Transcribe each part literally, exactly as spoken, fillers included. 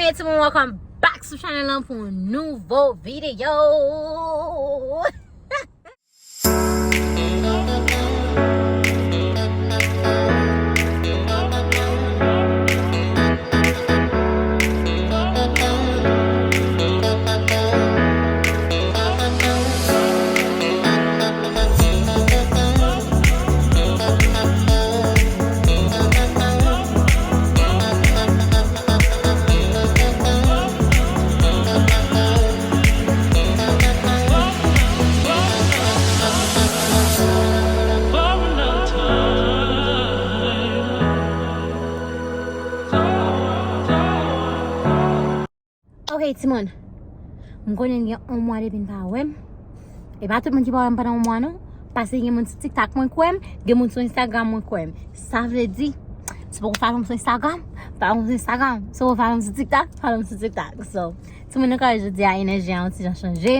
Hey, timoun, welcome back sou chanèl lan pou yon nouvo videyo. Ok, timoun. M konnen gen yon mwa depi n pa wè m. E pa tout moun ki pa wè m pandan yon mwa, non. Paske gen moun sou TikTok mwen kwè m, gen moun sou Instagram mwen kwè m. Sa vle di, si w poko follow m sou Instagram, follow m sou Instagram. Si w follow m sou TikTok, follow m sou TikTok. So, timoun, nou ka wè jodi a, enèji a yon ti jan chanje.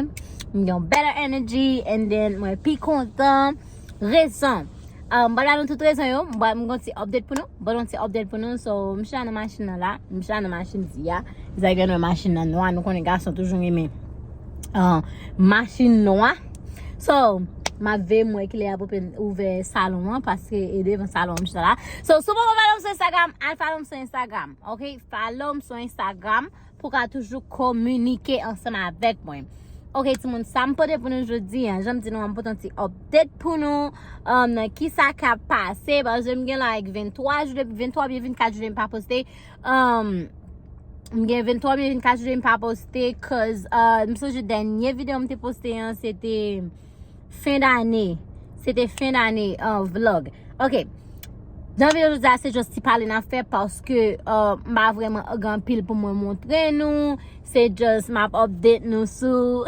M gen yon better energy, and then mwen pi kontan. Rezon. Ah, m pral ba nou tout rezon yo. M pral, m gon ti update pou nou. M pral yon ti update pou nou. So, m chita nan machin nan la. M chita nan machin di a. Zagè nan machin nan nwa. Nou konnen gason toujou renmen, ah, machin nwa. So, m ap veye m wè kilè y ap open, ouvè salon an, paske e devan salon an m chita la. So, si w poko follow m sou Instagram, al follow m sou Instagram. Ok? Follow m sou Instagram pou ka toujou kominike ansanm avèk mwen. Ok, timoun, sa m pote pou nou jodi a, jan m di nou, m pote yon ti update pou nou, um, nan kisa k ap pase, paske m gen, like, venntwa jou depi, venntwa oubyen vennkat jou depi m pa poste. Um, m gen venntwa oubyen vennkat jou depi m pa poste, cause, uh, m sonje dènye videyo m te poste an, se te fen dane. Se te fen dane, uh, vlog. Ok. Nan videyo jodi a, se just ti pale n ap fè paske, uh, m pa vrèman gen anpil pou mwen montre nou. Se just m ap update nou sou.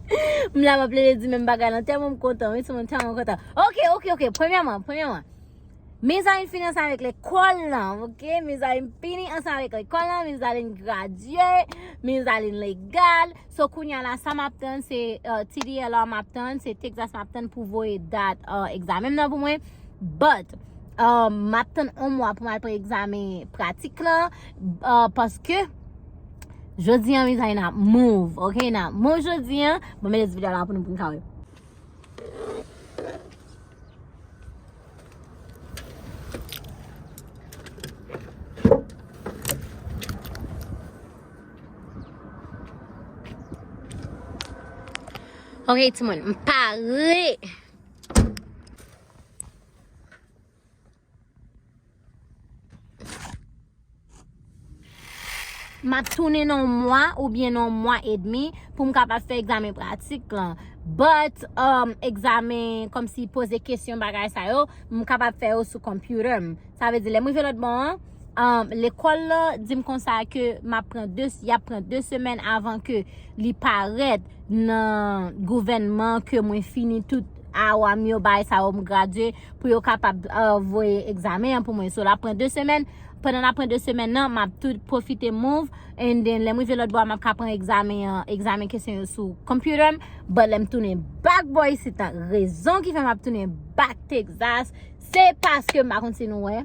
M la m ap plede di menm bagay lan, tèlman m kontan, wi, timoun, tèlman m kontan. Ok, ok, ok. Premyèman, premyèman. Mizaline fini ansanm avèk lekòl lan, ok? Mizaline fini ansanm avèk lekòl lan, Mizaline gradye, Mizaline legal. So, kounye a la, sa m ap tann, se, uh, T D L R m ap tann, se Texas m ap tann pou voye dat, uh, egzamen m nan pou mwen. But, uh, m ap tann yon mwa pou m al pran egzamen pratik lan, uh, paske jodi an, Mizaline ap move, ok? N ap move jodi an. Bon, men videyo la pou nou, pou n ka wè. Ok, timoun, m pare. M ap tounen nan yon mwa oubyen nan yon mwa edmi pou m kapab fè egzamen pratik lan. But, um, egzamen kòmsi poze kesyon bagay sa yo, m kapab fè yo sou computer m. Sa vle di, lè m rive lòt bò an, um, lekòl la di m konsa ke m ap pran de, y ap pran de semèn avan ke li parèt nan gouvènman ke mwen fini tout awa m yo, bagay sa yo, m gradye, pou yo kapab, uh, voye egzamen an pou mwen. So, l ap pran de semèn. Pandan l ap pran de semèn nan, m ap tou pwofite move. And then, lè m rive lòt bò a, m ap ka pran egzamen an, egzamen kesyon yo sou computer m. But lè m tounen back bò isit la, rezon ki fè m ap tounen back Texas, se paske m pa konn si nou wè.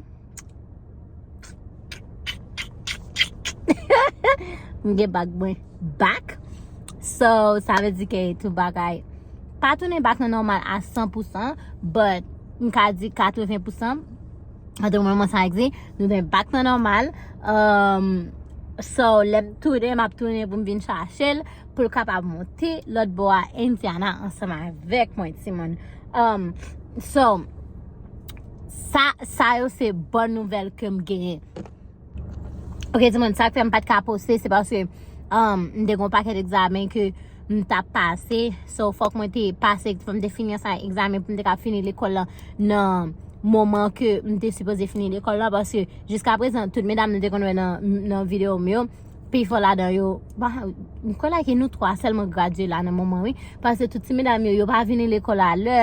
M gen bak mwen back. So, sa vle di ke tout bagay pa tounen back nan nòmal a san pou san, but m ka di katreven pou san. An tou moman sa egzi, nou tounen back nan nòmal. Um, so, lè m tounen, m ap tounen pou m vin chache l, pou l kapab monte lòt bò a Indiana ansanm avèk mwen, timoun. Um, so, sa, sa yo se bòn nouvèl ke m genyen. Ok, timoun, sa k fè m pa t ka poste, se paske, um, m te gen yon pakèt egzamen ke m t ap pase. So, fòk mwen te pase, fòk m te fini ansanm egzamen pou m te ka fini lekòl lan nan moman ke m te sipoze fini lekòl lan, paske jiskaprezan, tout medam nou te konn wè nan, nan videyo m yo, pifò ladan yo, ba, m kwè like nou twa sèlman gradye la nan moman, wi. Paske tout ti medam yo, yo pa vini lekòl alè,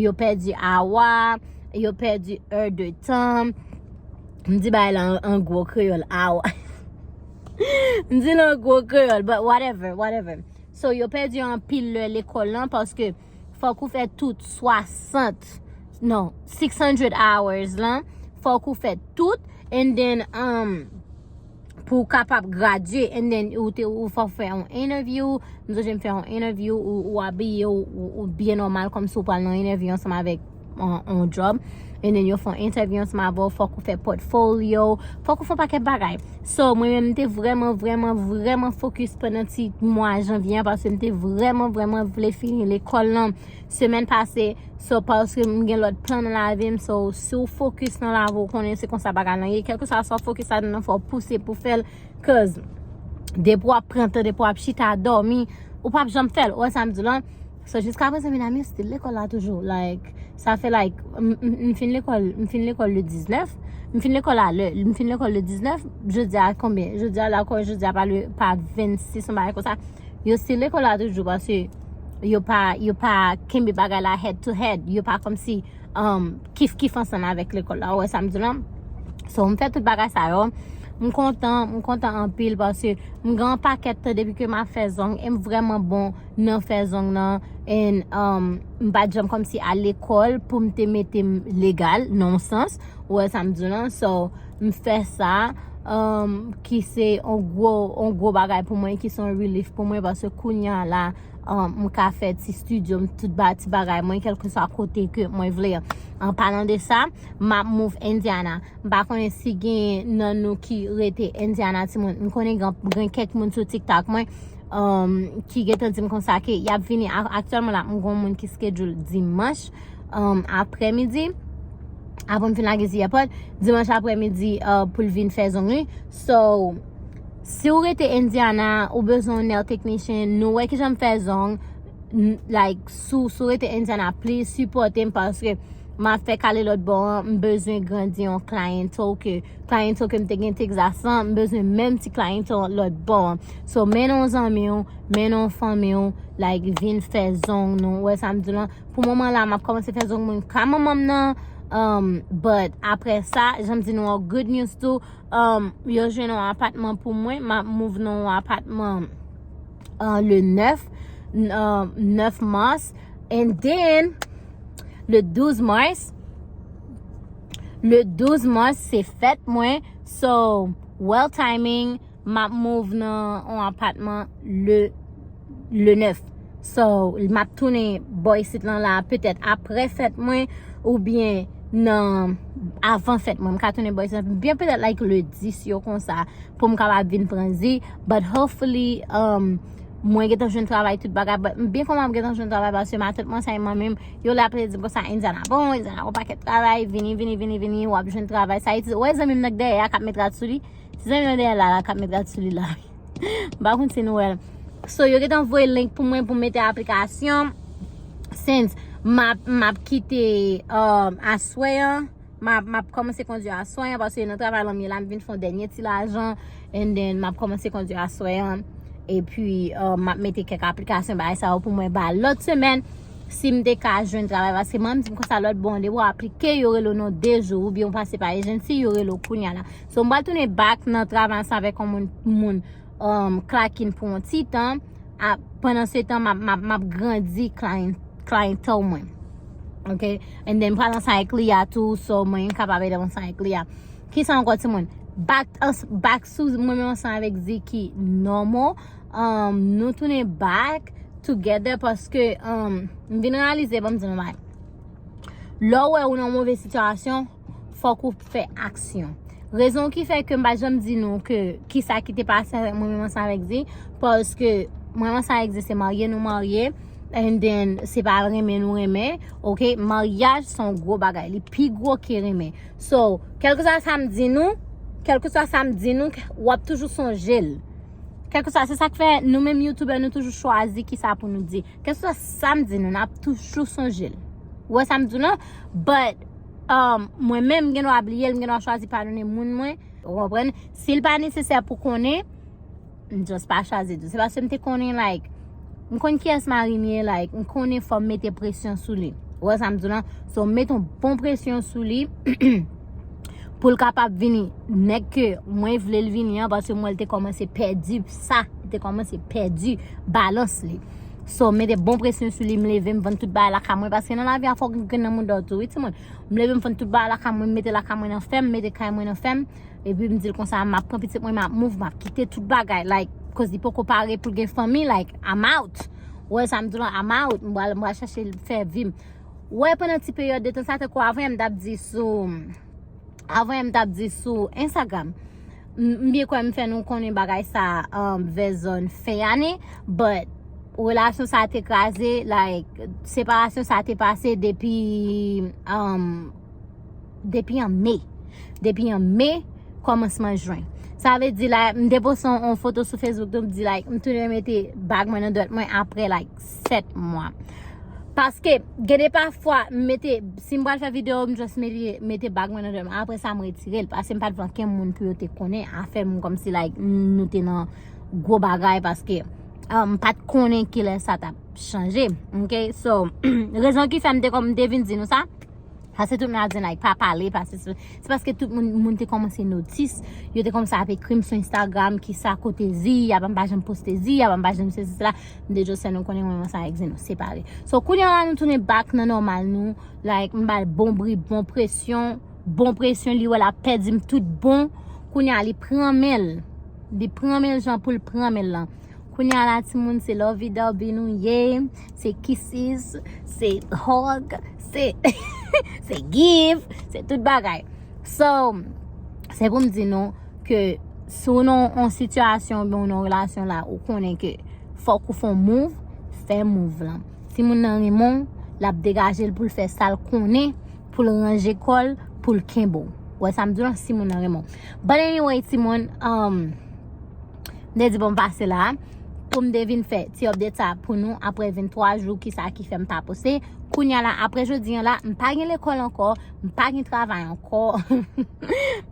yo pèdi awa, yo pèdi è de tan. M di bagay la an, an gwo kreyòl, awa. M di l an gwo kreyòl, but whatever, whatever. So, yo pèdi anpil lè lekòl lan paske fòk ou fè tout swasant, non, six hundred hours lan, fòk ou fè tout, and then, um, pou w kapab gradye, and then ou te, ou fè, fè yon interview, m sonje m fè yon interview, ou, ou abiye, ou, ou, ou byen nòmal, kòmsi w pral nan interview ansanm avèk yon, yon job, and then yo fè yon interview ansanm avè w, fòk ou fè portfolio, fòk ou fè yon pakèt bagay. So, mwen menm, m te vrèman, vrèman, vrèman focus pandan ti mwa janvye an, paske m te vrèman, vrèman vle fini lekòl lan semèn pase. So, paske m gen lòt plan nan lavi m, so, si w focus nan lavi w, konnen se konsa bagay lan ye. Kèlkeswa sa w focus ladan nan, fò w pouse pou fè l, cause depi w ap pran tan, depi w ap chita dòmi, ou p ap janm fè l. Ou wè sa m di w lan? So, jiska prezan, medam, yo still lekòl la toujou. Like, sa fè, like, m, m, m fin lekòl, m fin lekòl le diznèf. M fin lekòl la, le, m fin lekòl le diznèf. Jodi a konbyen? Jodi a la, jodi a pa le, pa vennsis, yon bagay konsa. Yo still lekòl la toujou, paske yo pa, yo pa kenbe bagay la head to head. Yo pa kòmsi, um, kif kif ansanm avèk lekòl la. Ou wè sa m di w lan? So, m fè tout bagay sa yo. M kontan, m kontan anpil paske m gen yon pakèt tan depi ke m ap fè zong e m vrèman bon nan fè zong nan. And, um, m pa t janm kòmsi al lekòl pou m te mete m legal, nan yon sans. Ou wè sa m di w lan? So, m fè sa, um, ki se yon gwo, yon gwo bagay pou mwen, ki se yon relief pou mwen, paske kounye a la, um, m ka fè ti studio m, tout ba, ti bagay mwen, kèlkeswa kote ke mwen vle. An palan de sa, m ap move Indiana. M pa konnen si gen nan nou ki rete Indiana, timoun. M konnen gen, gen kèk moun sou TikTok mwen, um, ki gentan di m konsa ke y ap vini. A-, aktyèlman la, m gen yon moun ki schedule dimanch, um, aprèmidi. Apre m fin lage Ziyapòt, dimanch aprèmidi, uh, pou l vin fè zong li. So, si w rete Indiana, ou bezwen yon nail technician, nou wè kijan m fè zong, n-, like, si w, si w rete Indiana, please sipòte m paske m ap fè kale lòt bò an, m bezwen grandi yon clientèl ke, clientèl ke m te gen Texas lan, m bezwen menm ti clientèl lòt bò an. So, mennen yon zanmi w, mennen yon fanmi w, like, vin fè zong nou. Ou wè sa m di w lan? Pou moman la, m ap kòmanse fè zong mwen ka manman m nan. Um, but apre sa, jan m di nou an, good news tou, um, yo jwenn yon apatman pou mwen. M ap move nan yon apatman, uh, le nèf, n-, uh, nèf mas. And then, le douz mas, le douz mas, se fèt mwen. So, well timing, m ap move nan yon apatman le, le nèf. So, m ap tounen bò isit lan la, petèt apre fèt mwen, oubyen nan, avan fèt mwen. M ka tounen bò isit lan, byen petèt, like, le dis yo konsa, pou m kapab vin pran Zi. But hopefully, um, mwen gentan jwenn travay, tout bagay, but m byen kontan m gentan jwenn travay, paske matant mwen, sa e manmi m, yo la ap di m konsa, Indiana bon, Indiana bon pakèt travay, vini, vini, vini, vini, w ap jwenn travay. Sa e ti, wè zanmi m nan k dèyè a k ap met rad sou li. Ti zanmi m nan dèyè la, la, k ap met rad sou li la. M pa konn si nou wè l. So, yo gentan voye link pou mwen pou m mete aplikasyon. Since m ap, m ap kite, um, aswè an, m ap, m ap kòmanse kondui aswè an, paske nan travay lan m ye la, m vin fè yon dènye ti lajan, and then m ap kòmanse kondui aswè an. Epi, uh, m ap mete kèk aplikasyon bagay sa yo pou mwen ba lòt semèn, si m te ka jwenn travay, paske manmi di m konsa lòt bò, depi w aplike, yo rele w nan de jou, oubyen w pase pa agency, yo rele w kounye a la. So, m pral tounen back nan travay sa avèk yon moun, moun, um, clocking pou yon ti tan. A, pandan se tan, m ap, m ap, m ap grandi client, clientèl mwen. Ok? And then, m pral ansanm avèk Lia tou, so mwen kapab ede m ansanm avèk Lia. Kisa ankò, timoun? Back, ans-, back sou mwen menm ansanm avèk Zi ki normal. Um, nou tounen back together paske, um, m vin reyalize, ban m di nou bagay. Lè w wè ou nan move sitiyasyon, fòk ou fè aksyon. Rezon ki fè ke m pa janm di nou ke kisa ki te pase avèk mwen menm ansanm avèk Zi, paske mwen menm ansanm avèk Zi se marye nou marye, and then se pa renmen nou renmen, ok? Maryaj se yon gwo bagay, li pi gwo ke renmen. So, kèlkeswa sa m di nou, kèlkeswa sa m di nou, w ap toujou sonje l. Kèlkeswa, se sa k fè nou menm youtubè, nou toujou chwazi kisa pou nou di. Kèlkeswa sa m di nou, n ap toujou sonje l. Ou wè sa m di w lan? But, um, mwen menm, m gen dwa bliye l, m gen dwa chwazi padonnen moun mwen. Ou konprann? Si l pa nesesè pou konnen, m just pa chwazi di w. Se paske m te konnen, like, m konn kiyès mari m ye, like, m konnen fò m mete presyon sou li. Ou wè sa m di w lan? So, m mete yon bon presyon sou li pou l kapab vini nèg ke mwen vle l vini an, paske m wè l te kòmanse pèdi sa, li te kòmanse pèdi balans li. So, m mete bon presyon sou li, m leve, m vann tout bagay lakay mwen, paske nan lavi a fòk gen grenn nan mouda w tou, wi, timoun. M leve, m vann tout bagay lakay mwen, m mete lakay mwen nan fè m, m mete kay mwen nan fè m, epi m di l konsa, m ap pran pitit mwen, m ap move, m ap kite tout bagay, like, koz li poko pare pou l gen fanmi, like, I'm out. Ou wè sa m di w la, I'm out, m pral, m pral chache fè vi m. Ou wè, pandan ti peryòd de tan sa, tankou avan m t ap di sou, avan m t ap di sou Instagram. M m byen kwè m fè nou konnen bagay sa, um, vè zòn fen ane, but relasyon sa te kraze, like, separasyon sa te pase depi, um, depi an me. Depi an me, kòmansman jen. Sa vle di, like, m te poste yon, yon foto sou Facebook tou, m di, like, m tounen mete bag mwen nan dwèt mwen apre, like, sèt mwa. Paske, gen de pafwa, m mete, si m pral fè videyo, m just mete, mete bag mwen nan dwèt mwen. Apre sa, m retire l, paske m pa t vle ankenn moun pou yo te konnen afè m, kòmsi, like, nou te nan gwo bagay, paske, um, m pa t konnen kilè sa t ap chanje, ok? So, rezon ki fè m te kòm, m te vin di nou sa, paske tout moun ap di, like, pa pale, paske se, se paske tout moun, moun te kòmanse notis, yo te kòmanse ap ekri m sou Instagram, kisa kote Zi, apa m pa janm poste Zi, apa m pa janm sesi sela, m te just fè nou konnen mwen menm ansanm avèk Zi nou separe. So, kounye a la nou tounen back nan nòmal nou, like, m ba l bon bri, bon presyon, bon presyon, li wè l ap pèdi m tout bon, kounye a li pran men l, li pran men l jan pou l pran men l lan. Kounye a la, timoun, se lovey dovey nou ye, se kisses, se hug, se, se give, se tout bagay. So, se pou m di nou ke si w nan yon sitiyasyon oubyen w nan yon relasyon la, ou konnen ke fòk ou fè yon move, fè move lan. Timoun nan renmen w, l ap degaje l pou l fè sa l konnen, pou l ranje kò l, pou l kenbe w. Ou wè sa m di w lan, si moun nan renmen w. But anyway, timoun, um, m te di bon m pase la, pou m te vin fè ti update sa pou nou, apre venntwa jou, kisa ki fè m pa poste. Kounye a la, apre jodi an la, m pa gen lekòl ankò, m pa gen travay ankò,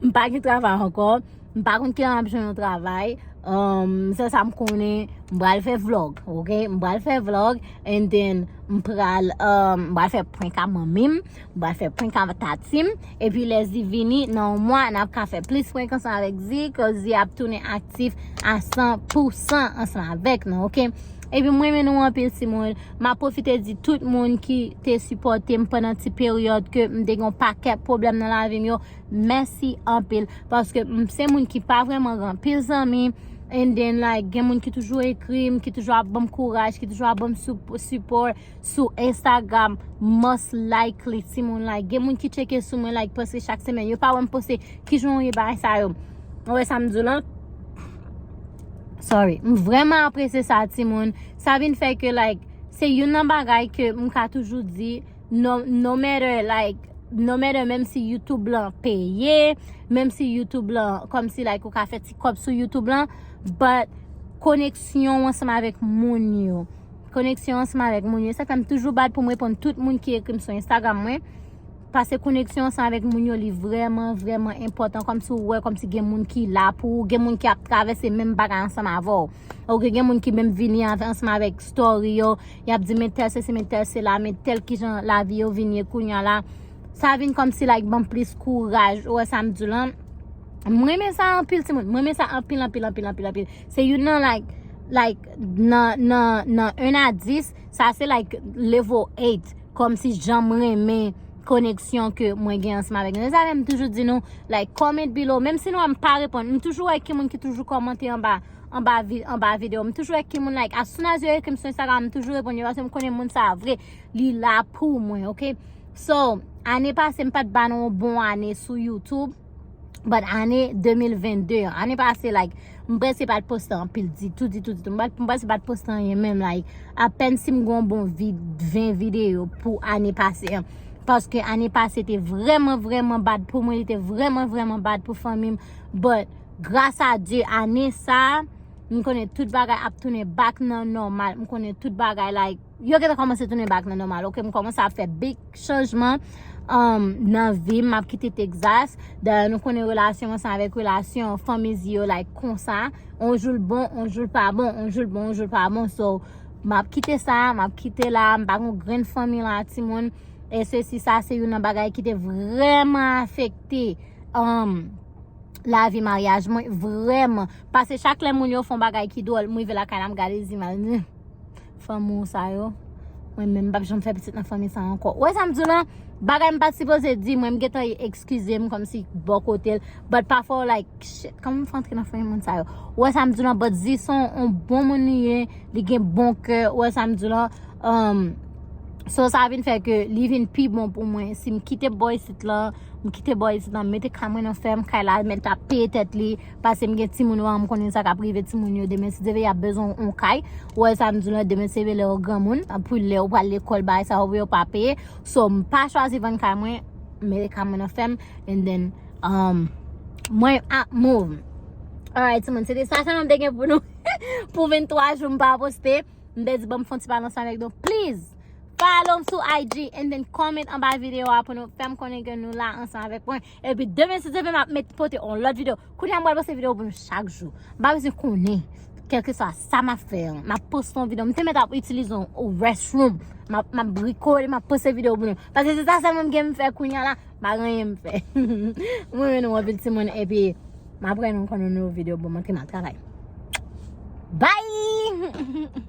m pa gen travay ankò, m pa konn kilè m ap jwenn yon travay, um, sèl sa m konnen, m pral fè vlog, ok? M pral fè vlog, and then m pral, um, m pral fè prank a manmi m, m pral fè prank a tati m, epi lè Zi vini, nan yon mwa, n ap ka fè plis prank ansanm avèk Zi, cause Zi ap tounen aktif a san pou san ansanm avèk nou, ok? Epi mwen renmen nou anpil, timoun. M ap pwofite di tout moun ki te sipòte m pandan ti peryòd ke m te gen yon pakèt pwoblèm nan lavi m yo, mèsi anpil. Paske m se moun ki pa vrèman gen anpil zanmi. And then, like, gen moun ki toujou ekri m, ki toujou ap ban m kouraj, ki toujou ap ban m sup- sipò sou Instagram, most likely, timoun, like, gen moun ki tcheke sou mwen, like, prèske chak semèn. Yo pa wè m poste, kijan w ye bagay sa yo. Ou wè sa m di w lan? Sorry. M vrèman apresye sa, timoun. Sa vin fè ke, like, se youn nan bagay ke m ka toujou di, no, no matter, like, no matter, menm si YouTube lan peye, menm si YouTube lan, kòmsi, like, ou ka fè ti kòb sou YouTube lan, but koneksyon w ansanm avèk moun yo. Koneksyon ansanm avèk moun yo. Sa fè m toujou bat pou m reponn tout moun ki ekri m sou Instagram mwen. Paske koneksyon ansanm avèk moun yo, li vrèman, vrèman enpòtan. Kòmsi w wè, kòmsi gen moun ki la pou ou, gen moun ki ap travèse menm bagay ansanm avè w. Oke, gen moun ki menm vini ansanm avèk story yo, y ap di, men tèl sesi, men tèl sela, men tèl kijan lavi yo vin ye kounye a la. Sa vin kòmsi, like, ban m plis kouraj, ou wè sa m di w lan. M renmen sa anpil, timoun. M renmen sa anpil, anpil, anpil, anpil, anpil. Se youn nan, like, like, nan, nan, nan un a dis, sa se, like, level eight. Kòmsi jan m renmen koneksyon ke mwen gen ansanm avèk nou. Se sa fè m toujou di nou, like, comment below. Menm si nou wè m pa reponn, m toujou wè ki moun ki toujou kòmante anba, anba vi- anba videyo. M toujou wè ki moun, like, as soon as yo ekri m sou Instagram, m toujou reponn yo, paske m konnen moun sa vre, li la pou mwen, oke? So, ane pase, m pa t ba nou yon bon ane sou YouTube. But ane de mil vennde an, ane pase, like, m prèske pa t poste anpil ditou, ditou, ditou. M pa t, m prèske pa t poste anyen menm, like, apèn si m gen yon bon vid- ven videyo pou ane pase an. Paske ane pase te vrèman, vrèman bad pou mwen, li te vrèman, vrèman bad pou fanmi m. But, gras a Dye, ane sa a, m konnen tout bagay ap tounen back nan nòmal. M konnen tout bagay, like, yo gentan kòmanse tounen back nan nòmal, oke? M kòmanse ap fè big chanjman, um, nan vi m. M ap kite Texas. Dayè, nou konnen relasyon ansanm avèk relasyon fanmi Zi yo, like, konsa. On jou l bon, on jou l pa bon, on jou l bon, on jou l pa bon. So, m ap kite sa, m ap kite la, m pa gen grenn fanmi la, timoun. E sesi, sa, se youn nan bagay ki te vrèman afekte, um, lavi maryaj mwen, vrèman. Paske chak lè moun yo fè yon bagay ki dwòl, m rive lakay la, m gade Zi, m al di, fanmi w sa yo. Mwen menm, m p ap janm fè pitit nan fanmi sa ankò. Ou wè sa m di w lan? Bagay m pa t sipoze di, mwen m gentan eskize m kòmsi bò kote l. But pafwa w like, shit, kòman m fè antre nan fanmi moun sa yo? Ou wè sa m di w lan? But Zi se yon bon moun li ye, li gen bon kè. Ou wè sa m di w lan? Um, so sa vin fè ke li vin pi bon pou mwen. Si m kite bò isit lan, m kite bò isit lan, m mete kay mwen nan fèm, kay la mèt ap peye tèt li, pase m gen timoun, ou wè, m konnen sa k ap rive timoun yo demen. Si Dye vle, y ap bezwen yon kay. Ou wè sa m di w lan, demen se vle lè w granmoun, pou lè w pral lekòl, bagay sa yo, yo pa peye. So, m pa chwazi vann kay mwen, m mete kay mwen nan fèm, and then, um, mwen ap move. Alright, timoun, se te sa sèlman m te gen pou nou. Pou venntwa jou m pa poste, m te di, ban m fè yon ti pale ansanm avèk nou. Please, follow m sou I G and then comment anba videyo a pou nou fè m konnen ke nou la ansanm avèk mwen. Epi demen, si Dye vle, m ap met pote yon lòt videyo. Kounye a, m pral poste videyo pou nou chak jou. M pa bezwen konnen. Kèlkeswa sa m ap fè an, m ap poste yon videyo. M te mèt ap itilize yon, yon restroom. M ap, m ap brikole, m ap poste videyo pou nou. Paske se sa sèlman m gen m fè kounye a la. M pa gen anyen m fè. Mwen renmen nou anpil timoun. Epi, m ap wè nou kon yon nouvo videyo. Bon, m antre m al travay. Bye!